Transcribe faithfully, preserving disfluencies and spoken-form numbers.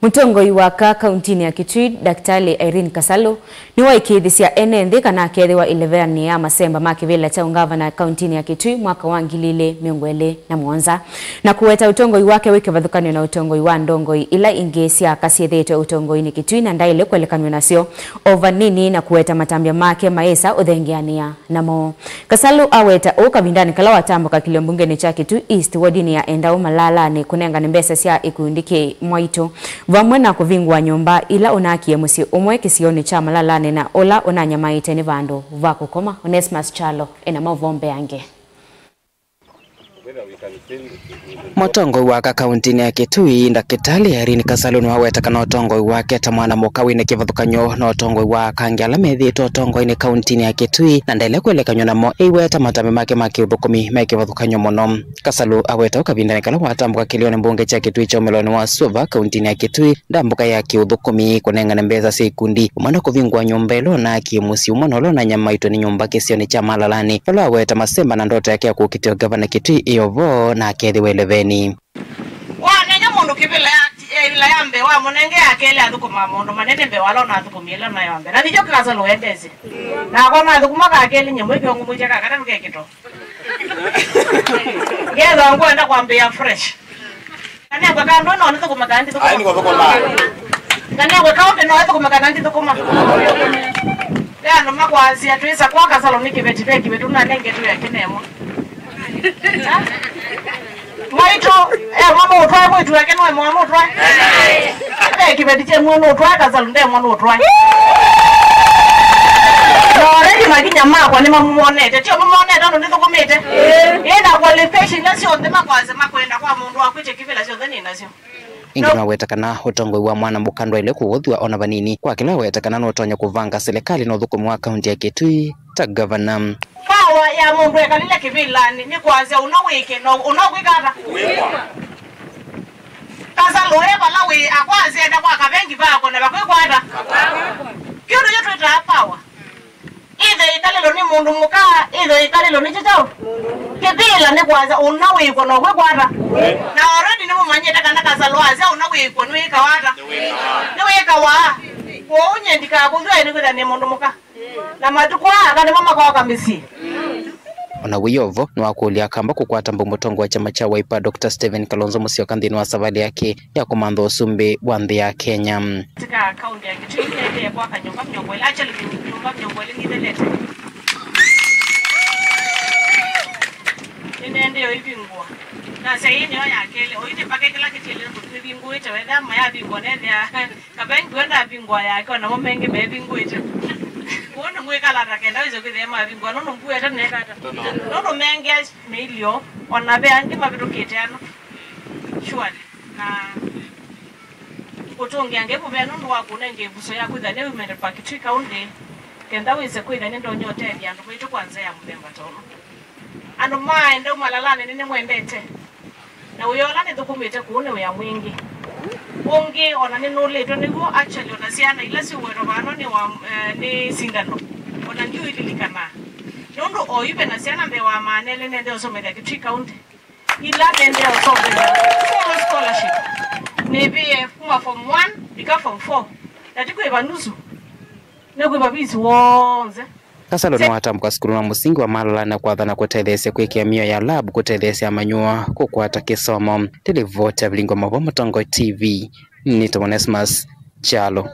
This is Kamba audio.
Mũtongoi wa aka kauntinĩ ya Kitui, Daktari Irene Kasalu, nĩwaĩkĩĩthĩsya ene nthĩ kana akethĩwa ĩleveanĩ ya masemba ma kĩvĩla kya ũngavana kauntinĩ ya Kitui mwaka wa ngili ilĩ mĩongo ĩlĩ na mũonza, na kũweta ũtongoi wake wĩ kĩvathũkany'o na ũtongoi wa ndongoi ila ingĩ sya aka syĩthĩĩtwe ũtongoinĩ Kitui na ndaĩle kũelekanw'a nasyo o vanini, na kũweta matambya make mayĩsa ũthengeanĩa namo. Kasalu aweta ũu kavindanĩ kala watambũka kĩlio mbungenĩ kya Kitui East, wodinĩ ya Endau Malalanĩ, kũnengane mbesa sya ikundi kĩ Mwaitũ, vamwe na kũvingũa nyũmba ila ũnaakie mũsyĩ ũmwe kĩsionĩ kya Malalanĩ na ũla ũnanyamaĩte nĩ vandũ va kũkoma. Onesmus Kyalo ena maũvoo mbeange. Mũtongoi wa aka kauntinĩ ya Kitui, Ndakĩtalĩ Irene Kasalu, nĩwaweta kana ũtongoi wake ta mwana mũka wĩna kĩvathũkany'o na ũtongoi wa aka angĩ ala methĩĩtwe ũtongoinĩ kauntinĩ ya Kitui, na ndaĩle kũelekanw'a namo, eiweta matambya make ma kĩũthũkũmi me kĩvathũkany'o mũno. Kasalu aweta ũu kavindanĩ kala watambũka kĩlĩonĩ mbunge kya Kitui kya ũmĩlonĩ wa Suva kauntinĩ ya Kitui, ndambũka ya kĩũthũkũmi, kũnengane mbesa sya ikundi, ũmwe na kũvingũa nyũmba ĩla ũnaakie mũsyĩ ũmwe na ũla ũnanyamaĩtwe nĩ nyũmba kĩsionĩ kya Malalanĩ, vala aweta masemba na ndoto yake ya kũkitĩa ũngavana Kitui ĩyo vo na akethĩwa ĩleveni. Wanenga mũndũ kĩvĩla ya, ĩla ya mbee, wamũnenge ya kelĩ athũkũmaa maũndũ manene mbee wa ala ũnathũkũmie ĩla nayo ya mbee. Na nĩkyo Kasalu wendesye. Nakwa nathũkũma ka kelĩ nyamũ ĩkĩongũmwĩtya ka katatũ kekĩto. Ngetha ngwenda kwambĩĩa fresh. Kanengwe kaũndũ no nĩthũkũme kana ndithũkũma. Ai, nĩkũthũkũma. Kanengwe kaũndũ no nĩthũkũme kana ndithũkũma. Ve andũ makwasya twĩsa kwa Kasalu nĩ kĩveti, ve kĩveti ũnanengetwe ya kĩnemwa. Mwaitũ, emwa nũtwae mwĩtu wake nũemwa nũtwae. Ve kĩveti kyemwa nũtwae, Kasalu ndemwa nũtwae. Na already makinya makwa nĩmamũmonete. Tio mũmonete ũndũ nĩthũkũmĩte. Ĩĩ, na qualification ila syonthe makwasya makwenda kwa mũndũ wakwĩtye kĩvĩla syonthe nĩ nasyo. Ĩngĩ nĩwaweta kana ũtongoi wa mwana mũka ndwaĩle kũũthw'a ona vanini, kwa kĩla aweta kana nũtonya kũvanga silikalĩ na ũthũkũmi wa kaunti ya Kitui ta gavana. Power ya mũndũ ekalile kĩvĩlanĩ nĩ kwasya ũna wĩke na ũna ũkwĩka ata. Kasalu e vala wĩ akwasya enda kwa kavengi vako na vakwĩkwata. Kĩndũ kyo twĩtaa power. Ĩthe ĩkalĩlo nĩ mũndũ mũka, ĩthe ĩkalĩlo nĩ kyaũ? Kĩvĩla nĩ kwasya ũna wĩkw'a na ũkwĩkwata. Na already nĩmũmanyĩte kana Kasalu asya ũna wĩkw'a nĩwĩkawa ata? Nĩwĩkawa. Kwoou nyie ndikakũthw'e nĩkwĩthĩa nĩ mũndũ mũka. Na matukũ aa aka nĩmo makoka mĩsyĩ. Ona wĩ o vo, nĩwakũlya Akamba kũkwata mbau mũtongoi wa kyama kya Wiper, Doctor Stephen Kalonzo Musyoka, nthĩnĩ wa savalĩ yake ya kũmantha ũsumbĩ wa nthĩ ya Kenya. Katika kaunti ya Kitui nĩendee kwaka nyũmba mĩongo ĩlĩ, actually, nyũmba mĩongo ĩlĩ nithelete. Nĩnendee ũivingũa. Nasya ĩĩ nĩyo ya kelĩ, oyu nĩ mpaka kĩla kĩtiele nĩvingũĩte, wethĩa mayavingũa nethĩa kavengi we ndavingũa yake, onamo mengĩ mevingũĩte. Kwoou nĩmwĩkala ata kenda wĩse kwĩthĩa mavingũa, nũndũ mbuete nĩekata. Nũndũ mengĩ nĩ ilio, ona ve angĩ mavĩtũkĩte ano. Surely. Na kũtũngĩa Ngai mũvea nũndũ wa kũnenga ĩvuso ya kwĩthĩa nĩ women rep wa Kitui County, kenda wĩse kwĩthĩa nĩndonya ũtethya andũ maitũ kwa nzĩa ya mũthemba ta ũno. Andũ ma Endau Malalanĩ nĩnĩmwendete, na wĩa ũla nĩthũkũmĩte kũu nĩ wĩa mwingĩ. Ũngĩ ona nĩnũlĩtwe nĩw'o, actually, ona syana ila syũwetwa vano nĩ wa, eh, nĩ sindano, ona ndiũililikana. Nũndũ oyu ve na syana mbee wa maana elĩ nende ũsomethya Kitui County. Ila nende ũsomethya full scholarship. Nĩvĩe kuma form one ika form four. Na ti kwĩva nusu. Nĩ kwĩva visi wonze. Kasalu nĩwatambũka sukulu wa mũsingi wa Malala na kwathana kũtetheesya kwĩkĩa mĩao ya lab kũtetheesya amanyĩw'a kũkwata kĩsomo. Nĩ livoti ya Vilingo Mavo, Mũtongoi T V, nĩtawa Onesmus Kyalo.